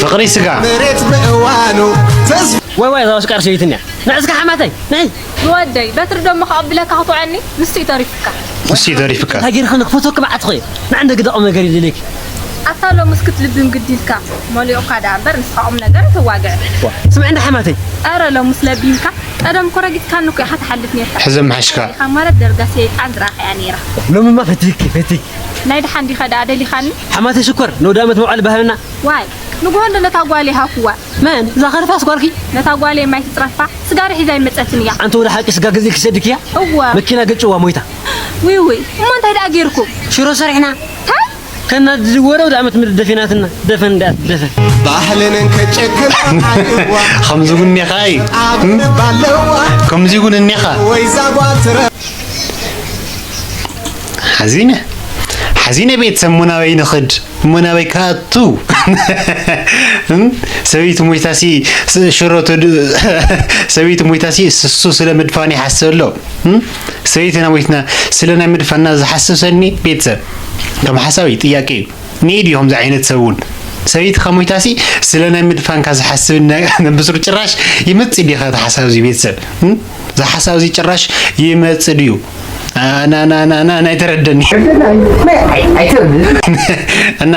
ፍቕሪ ስጋ። መሬት ብእዋኑ ተስፋ ወይ ወይ እዛ ሽቃር ሰበይትኛ ንዕስካ ሓማተይ ነይ ዝወደይ በትሪ ደሞ ከቐብለካ ክትውዐኒ ንሱ እዩ ተሪፉካ። ንሱ እዩ ተሪፍካ። እንታይ ገይርካ ንክፈትወኪ በዓትኺ እዩ ንዓንደ ግደ ቁም ነገር ይደልየኪ። ኣታ ሎምስ ክትልብም ግድ ኢልካ። መሊኡካ ደኣ እምበር ንስኻ ቁም ነገር ተዋግዕ። ስምዒ እንዳ ሓማተይ ኣረ ሎምስ ለቢምካ። ቀደም ኮረጊትካኒ እኮ ኢኻ ትሓልፍ ኔርካ። ሕዚ ምሓሽካ። ኢኻ ማለት ደርጋ ሰይጣን ዝረኣኻያ ኔራ። ሎምማ ፈቲኪ ፈቲኪ። ናይ ደሓን ዲኻ ደኣ ደሊኻኒ? ሓማተይ ሽኮር ንኣውደ ኣመት መውዓሊ ባህልና። ዋይ ንግሆ እንዶ ነታ ጓል ይሃኩዋ። መን እዛ ከርፋስ ጓልኪ? ነታ ጓለይ ማይ ትጽረፋ ስጋሪ ሒዛ ኣይመጸትን እያ። ኣንቲ ወደ ሓቂ ስጋ ገዚእኪ ሰዲክያ? እወ። መኪና ገጭዋ ሞይታ። ዊዊ እሞ እንታይ ደኣ ጌርኩም? ሽሮ ሰሪሕና። ታይ? ከና ዝወረ ወደ ኣመት ምድር ደፊናትና ደፈን እንዳ ደፈን። ባህልን ከጨክን ኣይዋ ከምዚ እውን ኔኻ እዩ ኣብ ባለዋ ከምዚ እውን እኔኻ ወይ ዛጓትረ ሓዚነ ሓዚነ ቤተሰብ ሙናበይ ንኽድ እሞ ናበይ ክኣቱ? እም? ሰበይቲ ሞይታሲ ስ- ሽሮ ተድ- ሰበይቲ ሞይታሲ ስሱ ስለ ምድፋን ይሓስብ ኣሎ። እም? ሰበይትና ሞይትና ስለ ናይ ምድፋና ዝሓስብ ሰኒ ቤተሰብ ከም ሓሳዊ ጥያቄ እዩ። እኒኤ ድዩ ከምዚ ዓይነት ሰብ እውን? ሰበይትኻ ሞይታሲ ስለ ናይ ምድፋንካ ዝሓስብ ነ- ብስሩ ጭራሽ ይመፅእ ዲኻ እቲ ሓሳብ እዚ ቤተሰብ? እም? እዚ ሓሳብ እዚ ጭራሽ ይመፅእ ድዩ? ኣናናናና ናይ ተረደኒ እና